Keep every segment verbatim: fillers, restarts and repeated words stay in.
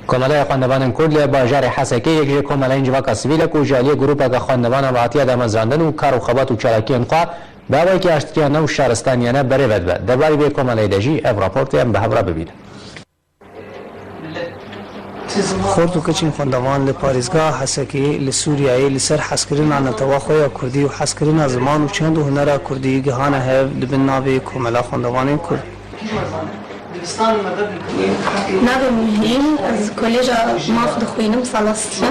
Komeleya Xwendevanên Kurd li bajarê Hesekê yek ji komelayên civaka sivîl e ku ji aliyê grûpeke xwendevana ve hatiye damezrandin û kar û xebat û çalakiyên xwe bi awayekî aştiyane û şaristaniyane berê ve dibe. Derbarê vê komeleyê de jî ev raportê em bi hev re bibînin. Xort û keçên xwendevan li parêzgeha Hesekê li Sûriyeyê li ser hezkirina netewa xwe ya Kurdî û hezkirina ziman û çand û hunera Kurdî gihane hev li bin navê Komela Xwendevanên Kurd. Navê min Hîn, ez koleja maf dixwînim, sala sisya.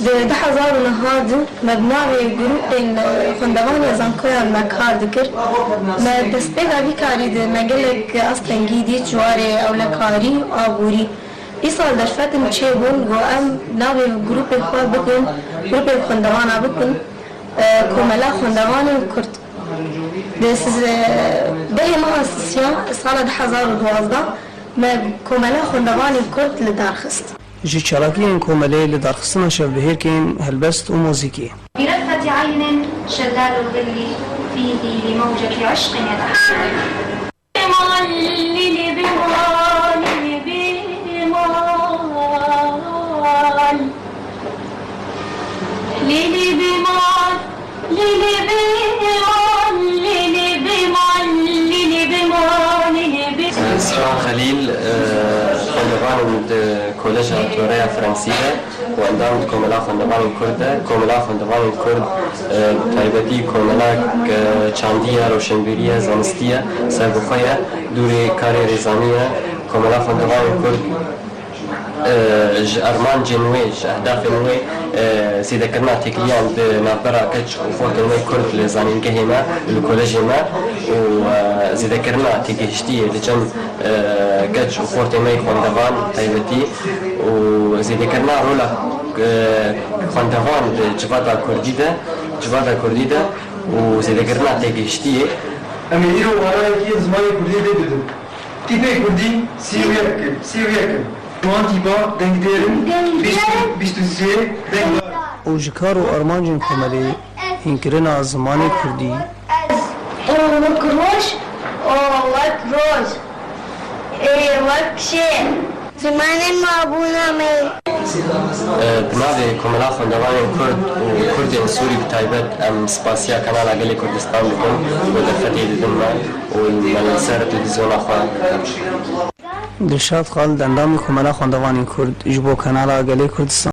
Di du hezar û neh de me bi navê grûpên xwendevan ya zankoyan me kar dikir. Me destpêka vî karî de me gelek astengî dît ji warê ewlekarî û aborî. Îsal derfetin çêbûn, got em navê grûpê xwe bikin, grûpê xwendevana bikin, e, Komela Xwendevanên Kurd. Di siz-, dehê meha sisiyan sala du hezar û duwazdeh me Komela Xwendevanên Kurd li dar xist. Ji çalakiyên komelê li darxistina şevbihêrkên helbest û muzîkê. برقة عين شلال الظل فيه لموجة عشق يتحول. Sibhan Xelîl, e, xwendevan in di Koleja Toreya Fransî de û endam di Komela Xwendevanên Kurd de. Komela Xwendevanên Kurd, e, bi taybetî komelak, e, çandî ye, roşenbîrî ye, zanistî ye, serbixwe ye, dûrê karê rêzanî ye. Komela Xwendevanên Kurd e, ji armancên wê, ji ehdafên wê, e, zêdekirina têkiliyan di navbera keç û xortên me kurd li zanîngehê me û li kolejê me û, e, zêdekirina têgihiştiyê li cem, e, keç û xortên me yê xwendevan taybetî û zêdekirina rola, e, xwendevan di civata kurdî de, civata kurdî de û zêdekirina têgihiştiyê. Em ê îro manayekî zimanê kurdî lê bidin. Tîpê kurdî sî û yek in, sî û yek in. Ji wan tîpa dengdêr in, bîst, bîst û sê dengdar. Û ji kar û armancên komelê hînkirina zimanê kurdî. Ez, O wek roj, O wek roj, Ê wek şêr. Zimanê mabûna me. Bi navê Komela Xwendevanên Kurd û Kurdên Sûrî bi taybet em spasiya Kanala Gelê Kurdistan dikin ku derfetê didin me û me li ser televîzyona xwe. Dilşad Xalid, endamê Komela Xwendevanên Kurd, ji bo Kanala Gelê Kurdistan.